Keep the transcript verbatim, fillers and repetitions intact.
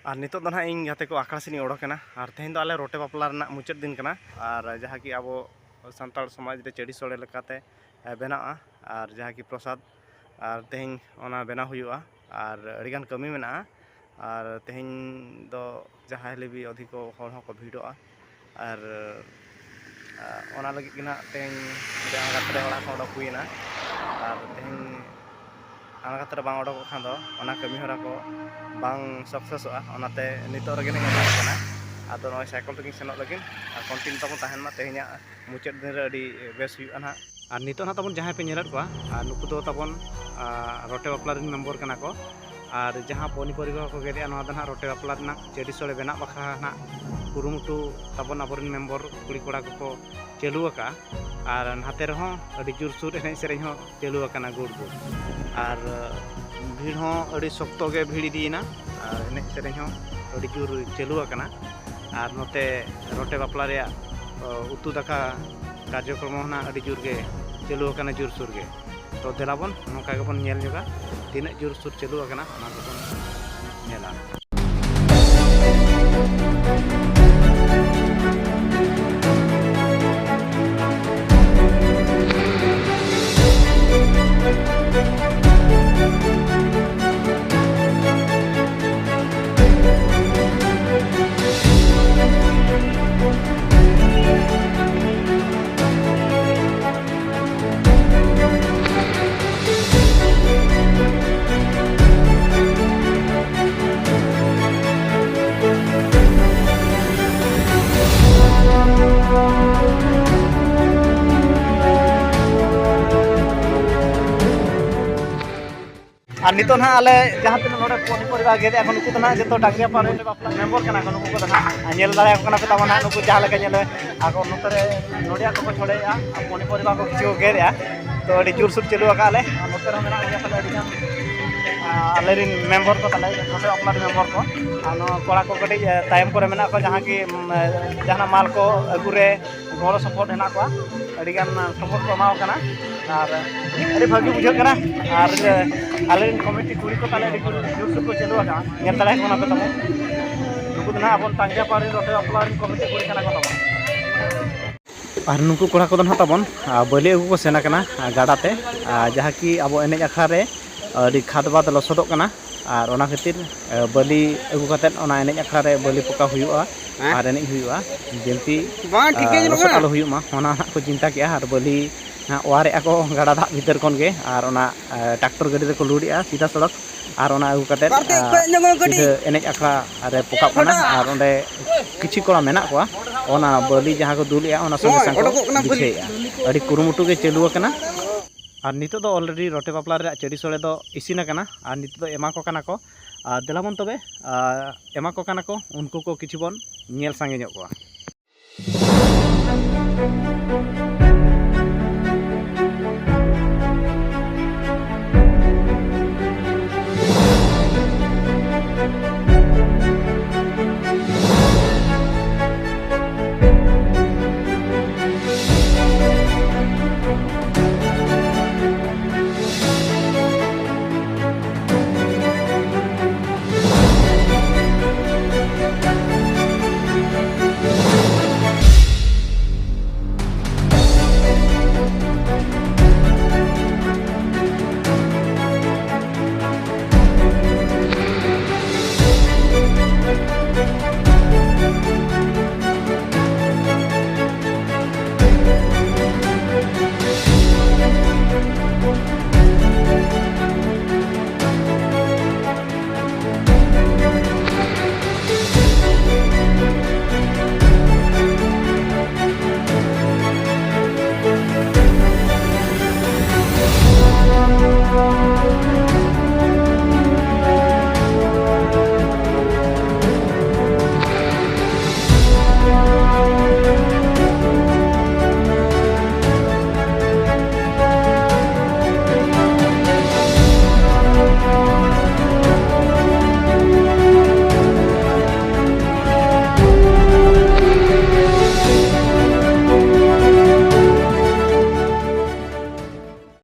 ᱟᱨ ᱱᱤᱛᱚᱜ ᱫᱚ ᱱᱟᱦᱟᱜ ᱤᱧ ᱜᱟᱛᱮ ᱠᱚ ᱟᱠᱷᱲᱟ ᱥᱮᱫ ᱤᱧ ᱚᱰᱚᱠ ᱮᱱᱟ᱾ ᱟᱨ ᱛᱮᱦᱮᱧ ᱫᱚ ᱟᱞᱮ ᱨᱚᱴᱮ ᱵᱟᱯᱞᱟ ᱨᱮᱱᱟᱜ ᱢᱩᱪᱟᱹᱫ ᱫᱤᱱ ᱠᱟᱱᱟ᱾ ᱟᱨ ᱡᱟᱦᱟᱸ ᱠᱤ ᱟᱵᱚ ᱥᱟᱱᱛᱟᱲ ᱥᱚᱢᱟᱡᱽ ᱨᱮ ᱪᱟᱹᱰᱤ ᱥᱚᱲᱮ ᱞᱮᱠᱟᱛᱮ, ᱮ, ᱵᱮᱱᱟᱜᱼᱟ᱾ ᱟᱨ ᱡᱟᱦᱟᱸ ᱠᱤ ᱯᱨᱚᱥᱟᱫᱽ, ᱟᱨ ᱛᱮᱦᱮᱧ ᱚᱱᱟ ᱵᱮᱱᱟᱣ ᱦᱩᱭᱩᱜᱼᱟ᱾ ᱟᱨ ᱟᱹᱰᱤᱜᱟᱱ ᱠᱟᱹᱢᱤ ᱢᱮᱱᱟᱜᱼᱟ᱾ ᱟᱨ ᱛᱮᱦᱮᱧ ᱫᱚ ᱡᱟᱦᱟᱸᱭ ᱞᱮᱵᱤ ᱚᱫᱷᱤᱠᱚ ᱦᱚᱲ ᱦᱚᱸᱠᱚ ᱵᱷᱤᱲᱚᱜᱼᱟ᱾ ᱟᱨ, ᱟ, ᱚᱱᱟ ᱞᱟᱹᱜᱤᱫ ᱜᱮ ᱱᱟᱦᱟᱜ ᱛᱮᱦᱮᱧ ᱟᱹᱰᱤ ᱟᱬᱜᱟᱛ ᱨᱮ ᱚᱲᱟᱜ ᱠᱷᱚᱱ ᱚᱰᱚᱠ ᱦᱩᱭᱮᱱᱟ᱾ ᱟᱨ ᱛᱮᱦᱮᱧ ᱟᱬᱜᱟᱛ ᱨᱮ ᱵᱟᱝ ᱚᱰᱚᱠᱚᱜ ᱠᱷᱟᱱ ᱫᱚ ᱚᱱᱟ ᱠᱟᱹᱢᱤ ᱦᱚᱨᱟ ᱠᱚ ᱵᱟᱝ ᱥᱟᱠᱥᱮᱥᱚᱜᱼᱟ᱾ ᱚᱱᱟᱛᱮ ᱱᱤᱛᱚᱜ ᱨᱮᱜᱮ ᱞᱤᱧ ᱮᱢᱟᱜ ᱠᱟᱱᱟ᱾ ᱟᱫᱚ ᱱᱚᱜᱼᱚᱭ ᱥᱟᱭᱠᱮᱞ ᱛᱮᱜᱤᱧ ᱥᱮᱱᱚᱜ ᱞᱟᱹᱜᱤᱫ᱾ ᱟᱨ ᱠᱚᱱᱴᱤᱱᱤᱭᱩ ᱛᱟᱵᱚᱱ ᱛᱟᱦᱮᱱ ᱢᱟ, ᱛᱮᱦᱮᱧᱟᱜ ᱢᱩᱪᱟᱹᱫ ᱫᱤᱱ ᱨᱮ ᱟᱹᱰᱤ ᱵᱮᱥ ᱦᱩᱭᱩᱜᱼᱟ ᱱᱟᱦᱟᱜ᱾ ᱟᱨ ᱱᱤᱛᱚᱜ ᱱᱟᱦᱟᱜ ᱛᱟᱵᱚᱱ ᱡᱟᱦᱟᱸᱭ ᱯᱮ ᱧᱮᱞᱮᱫ ᱠᱚᱣᱟ, ᱟᱨ ᱱᱩᱠᱩ ᱫᱚ ᱛᱟᱵᱚᱱ, ᱟ, ᱨᱚᱴᱮ ᱵᱟᱯᱞᱟ ᱨᱮᱱ ᱢᱮᱢᱵᱚᱨ ᱠᱟᱱᱟ ᱠᱚ᱾ ᱟᱨ ᱡᱟᱦᱟᱸ ᱯᱚᱱᱤ ᱯᱚᱨᱤᱵᱟ ᱠᱚ ᱜᱮᱫᱮᱜᱼᱟ, ᱱᱚᱣᱟ ᱫᱚ ᱱᱟᱦᱟᱜ ᱨᱚᱴᱮ ᱵᱟᱯᱞᱟ ᱨᱮᱱᱟᱜ ᱪᱟᱹᱰᱤ ᱥᱚᱲᱮ ᱵᱮᱱᱟᱣ ᱵᱟᱠᱷᱨᱟ ᱱᱟᱦᱟᱜ ᱠᱩᱨᱩᱢᱩᱴᱩ ᱛᱟᱵᱚᱱ ᱟᱵᱚᱨᱮᱱ ᱢᱮᱢᱵᱚᱨ ᱠᱩᱲᱤ ᱠᱚᱲᱟ ᱠᱚᱠᱚ ᱪᱟᱹᱞᱩ ᱟᱠᱟᱫᱼᱟ᱾ ᱟᱨ ᱱᱟᱛᱮ ᱨᱮᱦᱚᱸ ᱟᱹᱰᱤ ᱡᱳᱨᱥᱳᱨ ᱮᱱᱮᱡ ᱥᱮᱨᱮᱧ ᱦᱚᱸ ᱪᱟᱹᱞᱩ ᱟᱠᱟᱱᱟ ᱜᱩᱲ ᱜᱩᱲ᱾ ᱟᱨ ᱵᱷᱤᱲ ᱦᱚᱸ ᱟᱹᱰᱤ ᱥᱚᱠᱛᱚ ᱜᱮ ᱵᱷᱤᱲ ᱤᱫᱤᱭᱮᱱᱟ᱾ ᱟᱨ ᱮᱱᱮᱡ ᱥᱮᱨᱮᱧ ᱦᱚᱸ ᱟᱹᱰᱤ ᱡᱳᱨ ᱪᱟᱹᱞᱩ ᱟᱠᱟᱱᱟ᱾ ᱟᱨ ᱱᱚᱛᱮ ᱨᱚᱴᱮ ᱵᱟᱯᱞᱟ ᱨᱮᱭᱟᱜ, ᱚ, ᱩᱛᱩ ᱫᱟᱠᱟ ᱠᱟᱨᱡᱚᱠᱨᱚᱢ ᱦᱚᱸ ᱱᱟᱜ ᱟᱹᱰᱤ ᱡᱳᱨ ᱜᱮ ᱪᱟᱹᱞᱩ ᱟᱠᱟᱱᱟ, ᱡᱳᱨᱥᱳᱨ ᱜᱮ᱾ ᱛᱚ ᱫᱮᱞᱟ ᱵᱚᱱ ᱱᱚᱝᱠᱟ ᱜᱮᱵᱚᱱ ᱧᱮᱞ ᱧᱚᱜᱟ, ᱛᱤᱱᱟᱹᱜ ᱡᱳᱨᱥᱳᱨ ᱪᱟᱹᱞᱩ ᱟᱠᱟᱱᱟ ᱚᱱᱟ ᱠᱚᱵᱚᱱ ᱧᱮᱞᱟ᱾ ᱟᱨ ᱱᱤᱛᱚᱜ ᱱᱟᱦᱟᱜ ᱟᱞᱮ ᱡᱟᱦᱟᱸ ᱛᱤᱱᱟᱹᱜ ᱱᱚᱰᱮ ᱯᱚᱱᱤ ᱯᱚᱨᱤᱵᱟᱨ ᱜᱮᱫ ᱮᱫᱟ, ᱱᱩᱠᱩ ᱫᱚ ᱱᱟᱦᱟᱜ ᱡᱚᱛᱚ ᱰᱟᱝᱨᱤᱭᱟᱯᱟᱲ ᱨᱮᱱ ᱢᱮᱢᱵᱚᱨ ᱠᱟᱱᱟ ᱠᱚ᱾ ᱱᱩᱠᱩ ᱠᱚᱫᱚ ᱱᱟᱦᱟᱜ ᱧᱮᱞ ᱫᱟᱲᱮᱭᱟᱠᱚ ᱠᱟᱱᱟ ᱯᱮ ᱛᱟᱵᱚᱱ ᱱᱟᱦᱟᱜ, ᱱᱩᱠᱩ ᱡᱟᱦᱟᱸ ᱞᱮᱠᱟ ᱧᱮᱞ ᱢᱮ, ᱟᱠᱚ ᱱᱚᱛᱮ ᱨᱮ ᱱᱚᱰᱮᱭᱟᱜ ᱠᱚᱠᱚ ᱪᱷᱚᱲᱮᱭᱮᱫᱼᱟ, ᱟᱨ ᱯᱚᱱᱤ ᱯᱚᱨᱤᱵᱟᱨ ᱠᱚ ᱠᱤᱪᱷᱩ ᱠᱚ ᱜᱮᱫ ᱮᱫᱼᱟ᱾ ᱛᱚ ᱟᱹᱰᱤ ᱡᱳᱨᱥᱳᱨ ᱪᱟᱹᱞᱩ ᱟᱠᱟᱫ ᱞᱮ᱾ ᱟᱨ ᱱᱚᱛᱮ ᱨᱮᱦᱚᱸ ᱢᱮᱱᱟᱜ ᱜᱮᱭᱟ ᱯᱟᱞᱮ ᱟᱹᱰᱤ ᱜᱟᱱ ᱟᱞᱮᱨᱮᱱ ᱢᱮᱢᱵᱚᱨ ᱠᱚ ᱛᱟᱞᱮ, ᱱᱚᱰᱮ ᱚᱯᱱᱟᱨ ᱢᱮᱢᱵᱚᱨ ᱠᱚ, ᱟᱨ ᱱᱚᱣᱟ ᱠᱚᱲᱟ ᱠᱚ ᱠᱟᱹᱴᱤᱡ ᱛᱟᱭᱚᱢ ᱠᱚᱨᱮ ᱢᱮᱱᱟᱜ ᱠᱚᱣᱟ, ᱡᱟᱦᱟᱸ ᱠᱤ ᱡᱟᱦᱟᱱᱟᱜ ᱢᱟᱞ ᱠᱚ ᱟᱹᱜᱩ ᱨᱮ ᱜᱚᱲᱚ ᱥᱚᱯᱚᱦᱚᱫ ᱦᱮᱱᱟᱜ ᱠᱚᱣᱟ᱾ ᱟᱹᱰᱤᱜᱟᱱ ᱥᱚᱯᱚᱦᱚᱫ ᱠᱚ ᱮᱢᱟ ᱠᱚ ᱠᱟᱱᱟ, ᱟᱨ ᱟᱹᱰᱤ ᱵᱷᱟᱹᱜᱤ ᱵᱩᱡᱷᱟᱹᱜ ᱠᱟᱱᱟ᱾ ᱟᱨ ᱟᱞᱮᱨᱮᱱ ᱠᱚᱢᱤᱴᱤ ᱠᱩᱲᱤ ᱠᱚ ᱛᱟᱞᱮ ᱟᱹᱰᱤ ᱡᱳᱨ ᱥᱳᱨ ᱠᱚ ᱪᱟᱹᱞᱩ ᱟᱠᱟᱱᱟ, ᱧᱮᱞ ᱫᱟᱲᱮᱭᱟᱜ ᱠᱟᱱᱟ ᱯᱮ ᱛᱟᱵᱚᱱ᱾ ᱱᱩᱠᱩ ᱫᱚ ᱱᱟᱦᱟᱜ ᱟᱵᱚᱱ ᱛᱟᱝᱜᱤᱭᱟ ᱯᱟᱣᱨᱤ ᱨᱚᱴᱮ ᱵᱟᱯᱞᱟ ᱨᱮᱱ ᱠᱚᱢᱤᱴᱤ ᱠᱩᱲᱤ ᱠᱟᱱᱟ ᱠᱚ ᱛᱟᱵᱚᱱ᱾ ᱟᱨ ᱱᱩᱠᱩ ᱠᱚᱲᱟ ᱠᱚᱫᱚ ᱱᱟᱦᱟᱜ ᱛᱟᱵᱚᱱ, ᱟᱨ ᱵᱟᱹᱞᱤ ᱟᱹᱜᱩ ᱠᱚ ᱥᱮᱱ ᱟᱠᱟᱱᱟ, ᱟᱨ ᱜᱟᱰᱟ ᱛᱮ, ᱟᱨ ᱡᱟᱦᱟᱸ ᱠᱤ ᱟᱵᱚ ᱮᱱᱮᱡ ᱟᱠᱷᱲᱟ ᱨᱮ ᱟᱹᱰᱤ ᱠᱷᱟᱫᱽ ᱵᱟᱫᱽ ᱞᱚᱥᱚᱫᱚᱜ ᱠᱟᱱᱟ᱾ ᱟᱨ ᱚᱱᱟ ᱠᱷᱟᱹᱛᱤᱨ, ᱟᱨ ᱵᱟᱹᱞᱤ ᱟᱹᱜᱩ ᱠᱟᱛᱮᱫ ᱚᱱᱟ ᱮᱱᱮᱡ ᱟᱠᱷᱲᱟ ᱨᱮ ᱵᱟᱹᱞᱤ ᱯᱚᱠᱟ ᱦᱩᱭᱩᱜᱼᱟ᱾ ᱦᱮᱸ? ᱟᱨ ᱮᱱᱮᱡ ᱦᱩᱭᱩᱜᱼᱟ, ᱡᱮᱢᱛᱤ ᱵᱟᱝ, ᱴᱷᱤᱠ ᱜᱮ ᱟᱨ ᱧᱮᱞᱚᱜ ᱞᱚᱥᱚᱫ ᱠᱟᱱᱟ᱾ ᱟᱞᱚ ᱦᱩᱭᱩᱜ ᱢᱟ, ᱚᱱᱟ ᱱᱟᱦᱟᱜ ᱠᱚ ᱪᱤᱱᱛᱟ ᱠᱮᱜᱼᱟ᱾ ᱟᱨ ᱵᱟᱹᱞᱤ ᱱᱟᱦᱟᱜ ᱚᱣᱟᱨᱮᱜᱼᱟ ᱠᱚ ᱜᱟᱰᱟ ᱫᱟᱜ ᱵᱷᱤᱛᱟᱹᱨ ᱠᱷᱚᱱ ᱜᱮ, ᱟᱨ ᱚᱱᱟ, ᱟᱨ ᱴᱨᱟᱠᱴᱚᱨ ᱜᱟᱹᱰᱤ ᱨᱮᱠᱚ ᱞᱳᱰᱮᱜᱼᱟ ᱥᱤᱫᱷᱟ ᱥᱚᱲᱚᱠ᱾ ᱟᱨ ᱚᱱᱟ ᱟᱹᱜᱩ ᱠᱟᱛᱮᱫ, ᱵᱟᱨ ᱛᱮ ᱟᱨ ᱠᱚᱭᱚᱜ ᱧᱚᱜ ᱢᱮ ᱠᱟᱹᱴᱤᱡ᱾ ᱥᱤᱫᱷᱟᱹ ᱮᱱᱮᱡ ᱟᱠᱷᱲᱟ ᱨᱮ ᱯᱚᱠᱟᱜ ᱠᱟᱱᱟ᱾ ᱯᱷᱚᱴᱟ᱾ ᱟᱨ ᱚᱸᱰᱮ ᱠᱤᱪᱷᱩ ᱠᱚᱲᱟ ᱢᱮᱱᱟᱜ ᱠᱚᱣᱟ, ᱚᱱᱟ ᱵᱟᱹᱞᱤ ᱡᱟᱦᱟᱸ ᱠᱚ ᱫᱩᱞᱮᱜᱼᱟ, ᱚᱱᱟ ᱥᱚᱸᱜᱮ ᱱᱚᱜᱼᱚᱭ ᱥᱟᱝ ᱠᱚ ᱚᱰᱚᱠᱚᱜ ᱠᱟᱱᱟ ᱵᱟᱹᱞᱤ᱾ ᱵᱤᱪᱷᱟᱹᱭᱮᱜᱼᱟ᱾ ᱟᱹᱰᱤ ᱠᱩᱨᱩᱢᱩᱴᱩ ᱜᱮ ᱪᱟᱹᱞᱩ ᱟᱠᱟᱱᱟ᱾ ᱟᱨ ᱱᱤᱛᱚᱜ ᱫᱚ already ᱨᱚᱴᱮ ᱵᱟᱯᱞᱟ ᱨᱮᱭᱟᱜ ᱪᱟᱹᱰᱤ ᱥᱳᱲᱮ ᱫᱚ ᱤᱥᱤᱱ ᱟᱠᱟᱱᱟ, ᱟᱨ ᱱᱤᱛᱚᱜ ᱫᱚ ᱮᱢᱟ ᱠᱚ ᱠᱟᱱᱟ ᱠᱚ᱾ ᱟᱨ ᱫᱮᱞᱟ ᱵᱚᱱ ᱛᱚᱵᱮ, ᱟᱨ ᱮᱢᱟ ᱠᱚ ᱠᱟᱱᱟ ᱠᱚ, ᱩᱱᱠᱩ ᱠᱚ ᱠᱤᱪᱷᱩ ᱵᱚᱱ ᱧᱮᱞ ᱥᱟᱸᱜᱮ ᱧᱚᱜ ᱠᱚᱣᱟ᱾